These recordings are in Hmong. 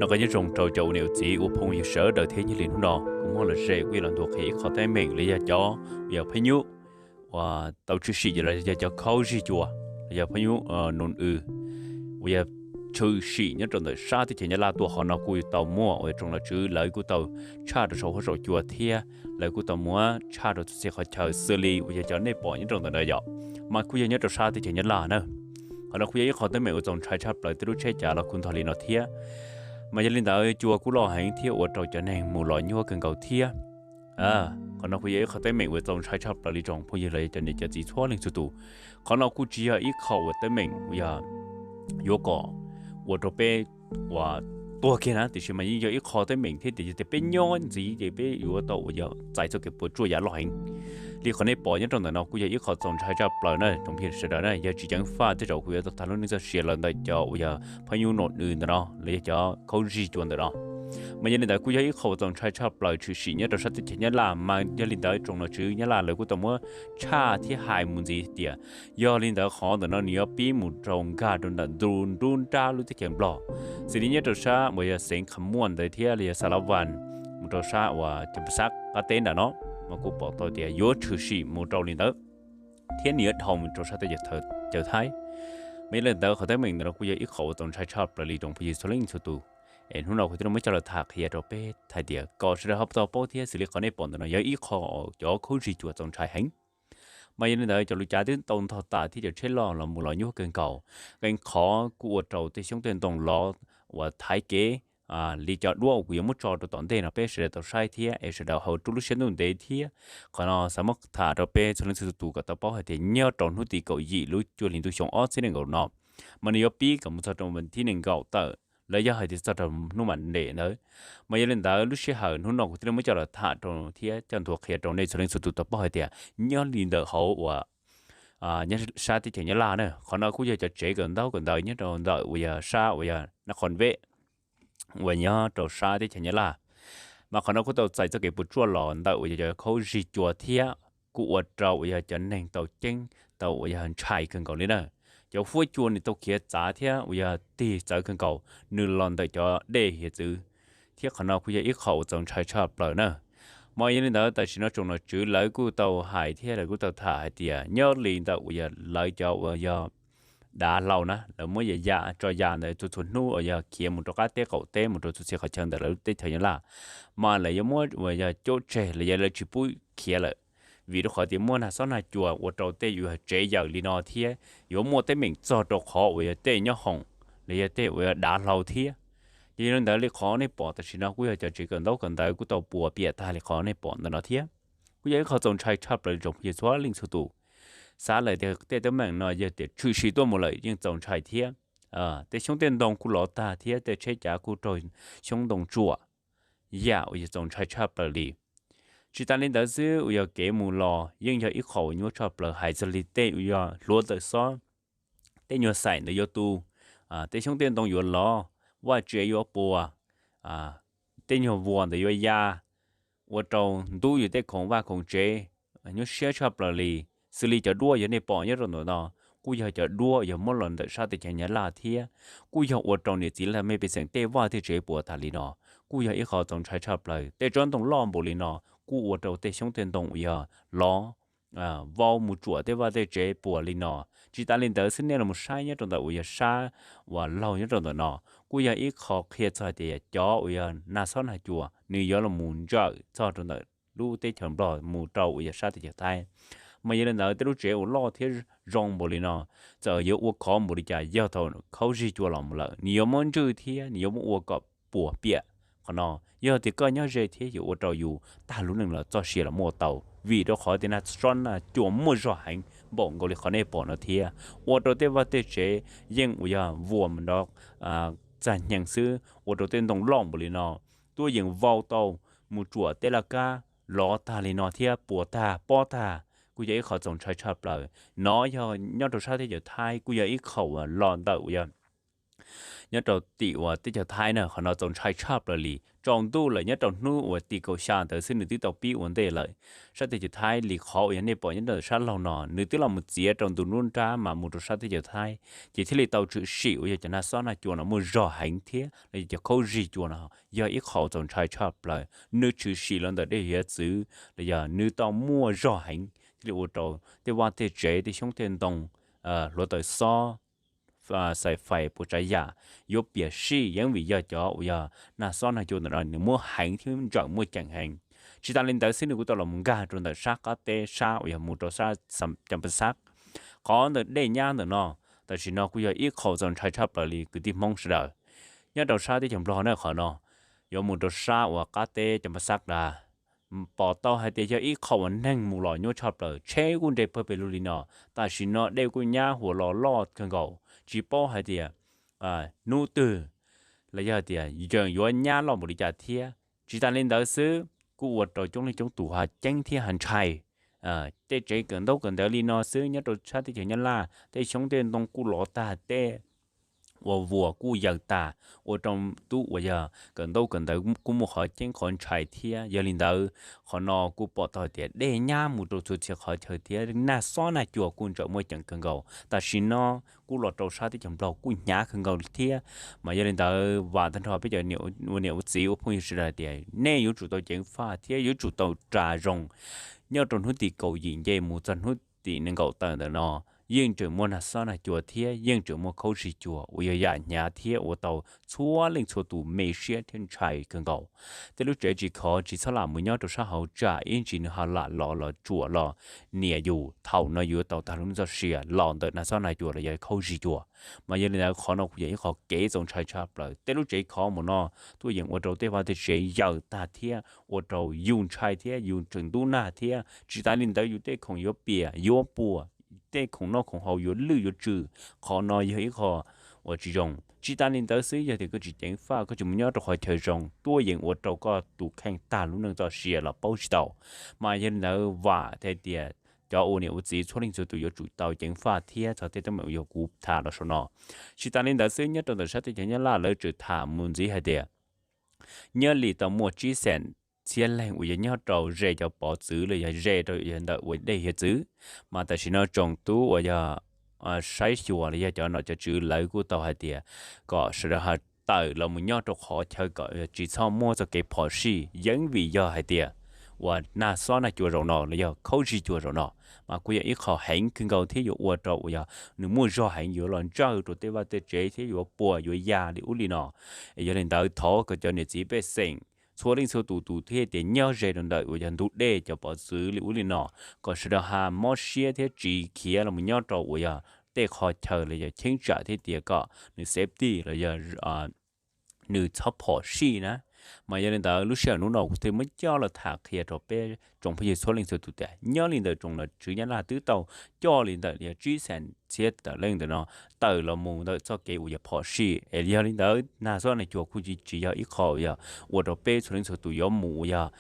Nyob zoo rau cov ua niam ua txiv ua phooj ywg sawv daws thiab. Nyob li hnub no kuv muaj lom zem kuv yuav los ntuas qhia ib qho teeb meem los yog cov uas yog phab nyuj uas tau tshwm sim los yog cov khaub zig cua los yog phab nyuj nus w uas yog tshwm sim nyob rau ntawm sab teb chaws Nyab Laj tuaj. Qhov no kuj tau muaj uas tsoom nom tswv lawv kuj tau tshaj rau saum huab saum cua thiab lawv kuj tau muab tshaj rau txhua txhia qhov chaw xws li uas yog cov nej pom nyob rau ntawm no yom, mas kuj yog nyob rau sab teb chaws Nyab Laj na. Qhov no kuj yog ib qho teeb meem uas txaus ntshai tshaj plaws, tej lub tsheb cav los kuj ntog li no thiab. Mas yog li ntawd cua kuj loj heev thiab ua rau cov neeg mus los nyuaj kawg nkaus thiab. Qhov no kuj yog ib qho teeb meem uas txaus ntshai tshaj plaws li tsoom phooj ywg los yog cov niam cov txiv txhua leej txhua tus. Qhov no kuj tsis yog ib qho uas teeb meem uas yog yuav kom ua rau peb uas tuag kiag na, tiam sis mas yeej yog ib qho teeb meem thiab tias yog tias peb nyob ntxiv ces peb yuav tau uas yog txais txoj kev puas tsuaj yam loj heev. Li qhov nej pom nyob rau ntawm no kuj yog ib qho txaus ntshai tshaj plaws na tsoom phooj ywg sawv daws na. Yog tsis ceev faj tej zaum kuv yuav tau tham lub neej txoj sia los ntawm cov uas yog phab nyuj nus w ntawm no los yog cov khaub zig cua ntawm no. Mas yog li ntawd kuj yog ib qho uas txaus ntshai tshaj plaws tshwm sim nyob rau sab teb chaws Nyab Laj, mas yog li ntawd tsoom nom tswv Nyab Laj lawv kuj tau muab tshaj thiab hais mus ntxiv tias yog li ntawd qhov ntawm no nws yuav pib mus rau nkag rau ntawm ntu nrub nrab lub teb chaws Nplog, xws li nyob rau sab uas yog xeev Kham Muaj ntawd thiab los yog Xa Las Vas mus rau sab uas Cam Pas Xab qab teb nram no, mas kuj pom tau tias yuav tshwm sim mus rau li ntawd thiab nws yuav dhau mus rau sab teb chaws Thaib. Mas yog li ntawd qhov teeb meem ntawm no kuj yog ib qho uas txaus ntshai tshaj plaws li tsoom phooj ywg txhua leej txhua tus. Es hnub no kuv thiaj muab coj los tham qhia rau peb hais tias kom sawv daws ho tau paub thiab, xws li qhov nej pom ntawm no yog ib qho cov khaub zig cua txaus ntshai heev. Mas yog li ntawd cov lus cav twb tau ntog tas thiab cov tsheb loj los mus los nyuaj kawg nkaus. Qee qhov kuj ua rau tej xyoob tej ntoo lov uas thaiv kev li cov duab uas kuv yuav muab tso rau tom ntej no peb sawv daws tau saib thiab es sawv daws ho rub lub siab ntuj ntev thiab. Qhov no xav muab tham rau peb txhua leej txhua tus kom tau paub hais tias nyob rau hnub tim kaum yim lub cuaj hli ntuj xyoo ob txhiab nees nkaum no, mas nws yuav pib kom mus txog rau vas thib nees nkaum tawm los yog hais tias txog rau hnub Monday ntawd. Mas yog li ntawd lub sij hawm hnub no kuv thiaj li muab coj los tham rau thiab coj nthuav qhia rau nej txhua leej txhua tus tau paub hais tias nyob li ntawm hauv uas nyob sab teb chaws Nyab Laj na, qhov no kuj yog cov tsev kawm ntaub kawm ntawv nyob rau ntawm uas yog sab uas yog Nab Qhoo Vej uas nyob rau sab teb chaws Nyab Laj. Mas qhov no kuj tau txais txoj kev puas tsuaj los ntawm uas yog cov khaub zig cua thiab kuj ua rau uas yog cov neeg tau ceeb tau uas yog ntshai kawg nkaus li na. Cov huab cua nws tau khiav txav thiab uas yog tig txawv kawg nkaus, nws los ntawm cov dej hiav txwv, thiab qhov no kuj yog ib qho uas txaus ntshai tshaj plaws na. Mas yog li ntawd tam sim no tsoom nom tswv lawv kuj tau hais thiab lawv kuj tau tham hais tias nyob li ntawm uas yog lawv cov uas yog dav hlau na, lawv muab ya ya tso ya ntawd txhua txhua hnub uas yog khiav mus rau qab teb qaum teb mus rau txhua txhia qhov chaw ntawm lawv lub teb chaws Nyab Laj, mas lawv yuav muab uas yog cuab tseg los yog lawv tsis pub khiav lawm, vim rau qhov tias muaj nag xob nag cua ua rau tej uas tsev yawm li no thiab yuav muaj teeb meem txog rau qhov uas yog tej nyob hoom los yog tej uas yog dav hlau thiab. Ces yog li ntawd li qhov nej pom tam sim no kuj yog cov tsev kawm ntaub kawm ntawv kuj tau puas piam tag li qhov nej pom ntawm no thiab. Kuj yog ib qho txaus ntshai tshaj plaws li tsoom phooj ywg txhua leej txhua tus. Xav lawm tias tej teeb meem no yog tias tshwm sim tuaj mus lawm yeej txaus ntshai thiab. Tej xyoob tej ntoo kuj lov tag thiab tej tsheb cav kuj raug xyoob ntoo tsuam, yam uas yog txaus ntshai tshaj plaws li. Tsis tas li ntawd xwb uas yog kev mus los yeej yog ib qho uas nyuaj tshaj plaws, hais txog li tej uas yog hluav taws xob, tej nyuag xaim ntawd yuav tu, tej xyoob tej ntoo yuav lov, vaj tsev yuav puas, tej nyuag vuas ntawd yuav ya, ua rau ntub yus tej khoom vaj khoom tsev, nyuaj siab tshaj plaws li. Xws li cov duab yog nej pom nyob rau ntawm no, kuj yog cov duab yog muab los ntawm sab teb chaws Nyab Laj thiab kuj yog ua rau niam txiv laj mej pej xeem tej vaj tej tsev puas tag li no, kuj yog ib qho txaus ntshai tshaj plaws. Tej tsob ntoo loj npaum li no kuj ua rau tej xyoob tej ntoo uas yog lov, vau mus tsuam tej vaj tej tsev puas li no. Tsis tas li ntawd xwb, nej los saib nyob rau ntawm uas yog sab uas laug nyob rau ntawm no, kuj yog ib qho qhia txog hais tias cov uas yog nag xob nag cua nws yuav los mus ntsawm txog rau ntawm lub teb chaws Nplog mus rau uas yog sab teb chaws Thaib. Mas yog li ntawd tej lub tsev uas loj thiab zoo npaum li no, txawm yuav ua khov npaum li cas yog thaum khaub zig cua los mus lawm nws yuav muab ntswj thiab nws yuav muab ua kom puas piam. Qhov no yog tias koj nyob ze thiab yuav ua rau yus tag lub neej los txoj sia los muaj tau, vim rau qhov tias nag xob nag cua muaj zog heev npaum nkaus li qhov nej pom no thiab ua rau tej vaj tej tsev yeej uas yog vuas mus nrov txag nyeeg xwb, ua rau tej ntoo loj npaum li no tuaj yeem vau tau mus tsuam tej laj kab lov tag li no thiab puas tag pob tag. Kuj yog ib qho txaus ntshai tshaj plaws. No yog nyob rau sab teb chaws Thaib kuj yog ib qho uas los ntawm uas yog nyob rau tim uas teb chaws Thaib na, qhov no txaus ntshai tshaj plaws li. Tsaus ntuj lawm nyob rau hnub uas tim kaum xya ntawd xwb nws twb tau pib ua ntej lawm. Sab teb chaws Thaib li qhov uas yog nej pom nyob rau sab laug no, nws twb los mus txiav rau ntu nruab nrab mas mus rau sab teb chaws Thaib, ces thiaj li tau tshwm sim uas yog cov nag xob nag cua no muaj zog heev thiab los yog cov khaub zig cua no yog ib qho txaus ntshai tshaj plaws. Nws tshwm sim los ntawm dej hiav txwv los yog nws tau muaj zog heev thiaj li ua rau tej vaj tej tsev, tej xyoob tej ntoo, hluav taws xob, xais fais puas tsav yam yuav piam sij yeeb vim yog cov uas yog nag xob nag cua ntawm no nws muaj heev thiab ntsawm muaj ceem heev. Tsis tas li ntawd xwb nws kuj tau los mus nkag rau ntawm sab qab teb sab uas yog mus rau sab Cam Paj Xab. Qhov ntawm dej nyab ntawm no tam sim no kuj yog ib qho txaus ntshai tshaj plaws li kwv tij Hmoob sawv daws. Nyob rau sab teb chaws Nplog na qhov no yuav mus rau sab uas qab teb Cam Paj Xab na, pom tau hais tias yog ib qho uas neeg mus los nyuaj tshaj plaws, tsheb kuj nres pawg pes lug li no. Tam sim no dej kuj nyab huam los loj kawg nkaus, tsis paub hais tias hnub twg los yog tias yeej yuav nyab loj npaum li cas thiab. Tsis tas li ntawd xwb, kuj ua rau coob leej coob tus ha ceeb thiab ha ntshai. Tej tsev kawm ntaub kawm ntawv li no xwb nyob rau sab teb chaws Nyab Laj tej xyoob tej ntoo kuj lov tag, tej ua vuas kuj yaws tag, ua rau tub uas yog kawm ntaub kawm ntawv kuj muaj qhov ceeb qhov ntshai thiab. Yog li ntawd, qhov no kuj pom tau tias dej nyab mus rau txhua txhia qhov chaw thiab nag xob nag cua kuj ntsawm muaj ceem kawg nkaus. Tam sim no kuj los rau sab teb chaws Nplog kuj hnyav kawg nkaus thiab. Mas yog li ntawd vam tag nrho peb cov ua niam ua txiv ua phooj ywg sawv daws tias nej yuav tsum tau ceev faj thiab yuav tsum tau ras zoo. Nyob rau hnub tim kaum yim nce mus txog hnub tim nees nkaum tawm ntawm no, yeej tseem muaj nag xob nag cua thiab yeej tseem muaj khaub zig cua uas yog yam hnyav thiab ua tau txhua leej txhua tus me siab thiab ntshai kawg nkaus. Tej lub tsev tsis khov tsis txhob lam mus nyob rau sab hauv tsam ib ntsis nws ho lam los los tsuam los niam yus, thaum no yuav tau tag lub neej txoj sia los ntawm nag xob nag cua los yog khaub zig cua. Mas yog li ntawd qhov no kuj yog ib qho kev txaus ntshai tshaj plaws. Tej lub tsev khov mus no tuaj yeem ua rau tej vaj tej tsev yaws tag thiab ua rau yus ntshai thiab yus tseem ntub nag thiab. Tsis tas li ntawd yus tej khoom yuav piam yuav puas, tej khoom noj khoom haus yuav lwj yuav tsw. Qhov no yog ib qho uas tsis zoo. Tsis tas li ntawd xwb, yog tias koj tsis ceev faj, koj tsis mus nyob rau qhov chaw zoo, tuaj yeem ua rau koj tus kheej tag lub neej txoj sia los paub tsis tau. Mas yog li ntawd vam thiab tias cov ua niam ua txiv txhua leej txhua tus yuav tsum tau ceev faj thiab txog tej teeb meem uas yog kuv tham los saum no. Tsis tas li ntawd xwb, nyob rau ntawm sab teb chaws Nyab Laj lawv tseem tham mus ntxiv hais tias nyob li tau muaj tsib xees txhiab leej uas yog nyob rau ze cov pov txwv los yog ze rau ntawm uas dej hiav txwv. Mas tam sim no tsoom tub uas yog saib xyuas los yog cov nom cov tswv lawv kuj tau hais tias kom sawv daws ha tawm los mus nyob rau qhov chaw kom tsis txhob muaj txoj kev phom sij yeeb vim yog hais tias uas nag xob nag cua zaum no los yog khaub zig cua zaum no, mas kuj yog ib qho heev kawg nkaus thiab yuav ua rau uas yog nws muaj zog heev yuav los ntsawj rau tej vaj tej tsev thiab yuav puas yuav ya li ub li no. Yog li ntawd thov kom cov niam txiv pej xeem txhua leej txhua tus tus thiab tias nyob ze rau ntawm uas yog ntug dej cov pov txwv li ub li no, kom sawv daws ha mob siab thiab tsis khiav los mus nyob rau uas yog tej qhov chaw los yog cheeb tsam thiab tias kom nws safety los yog nws txhob phom sij na. Mas yog li ntawd lub sij hawm hnub no kuv thiaj muab coj los tham qhia rau peb tsoom phooj ywg txhua leej txhua tus tias nyob li ntawm tsoom nom tswv Nyab Laj twb tau coj li ntawm yog tsib xees txhiab tawm leej ntawm no tawm los mus ntawm txoj kev uas yog phom sij. Es yog li ntawd nag xob nag cua kuj tsis yog ib qho uas yog ua rau peb txhua leej txhua tus yuav mus uas yog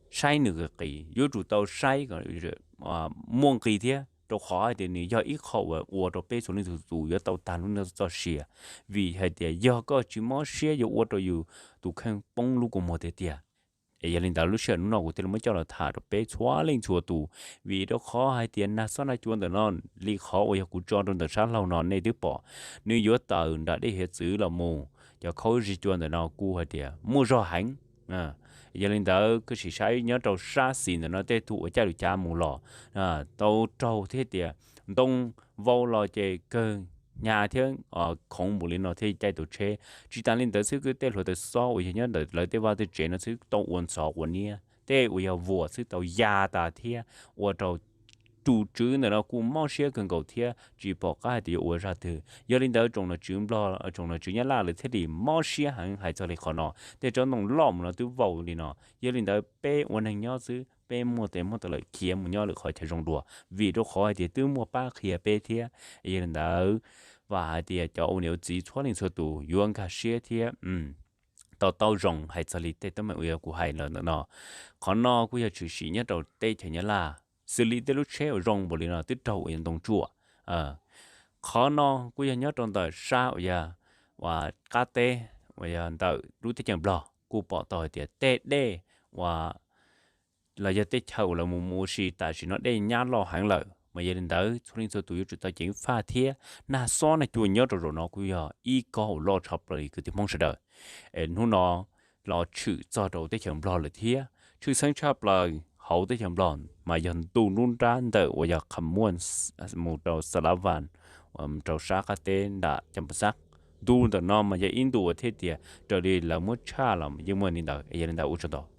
saib nws qis qis, yuav tsum tau saib muaj nqis thiab, rau qhov hais tias nws yog ib qho uas ua rau peb txhua leej txhua tus yuav tau tag lub neej txoj sia. Vim hais tias yog koj tsis mob siab yuav ua rau yus tus kheej poob lub kua muag tiag tiag. Es yog li ntawd lub sij hawm hnub no kuv thiaj li muab coj los tham rau peb txhua leej txhua tus, vim rau qhov hais tias nag xob nag cua ntawm no li qhov uas yog kuv tso rau ntawm sab laug no nej twb pom, nws yuav tawm nram dej hiav txwv los mus, cov khaub zig cua ntawm no kuj hais tias muaj zog heev. Yog li ntawd koj sim saib nyob rau sab xis ntawm no tej tug uas caij lus cav mus los tau raug thiab tias ntoo vau los ces kawg hnyav thiab khoov npaum li no thiaj caij tau tsheb. Tsis tas li ntawd xwb, tej hluav taws xob uas yog nyob ntawm lawv tej vaj tej tsev no xwb tau ua ntxhov ua niab, tej uas yog vuas xwb tau ya tas thiab ua rau tus tswv ntawm no kuj mob siab kawg nkaus thiab tsis pom qab hais tias yuav ua zaj twg. Yog li ntawd tsoom nom tswv Nplog tsoom nom tswv Nyab Laj lawv thiaj li mob siab heev hais txog li qhov no, tej tsob ntoo loj mus no twb vau li no. Yog li ntawd peb ua neeg nyob xwb peb muaj tes muaj taw lawm khiav mus nyob lwm qhov chaw zoo dua, vim rau qhov hais tias twb muaj pab qhia peb thiab. Yog li ntawd vam hais tias cov ua niam ua txiv txhua leej txhua tus yuav nkag siab thiab to taub zoo hais txog li tej teeb meem uas yog kuv hais los ntawm no. Qhov no kuj yog tshwm sim nyob rau teb chaws Nyab Laj, xws li tej lub tsheb uas zoo npaum li no twb raug uas yog ntoo tsuam. Qhov no kuj yog nyob rau ntawm sab uas yog uas qab teb uas yog ntawm lub teb chaws Nplog kuj pom tau hais tias tej dej uas los yog tej chaw uas lawv mus mus ua si tam sim no dej nyab loj heev lawm. Mas yog li ntawd txhua leej txhua tus yuav tsum tau ceev faj thiab nag xob nag cua nyob rau zaum no kuj yog ib kob uas loj tshaj plaws li kwv tij Hmoob sawv daws. Es hnub no los tshwm txog rau teb chaws Nplog lawm thiab tshwj xeeb tshaj plaws hauv teb chaws Nplog mas yog ntu nruab nrab ntawm uas yog Qham Muaj mus rau Xa Lav Vas, rau sab qab teb nram Cam Pas Xab. Ntu ntawm no mas yog ib ntu uas thiaj tias raws li lawv muab tshaj los yeej muaj li ntawd. Yog li ntawd ua tsaug ntau.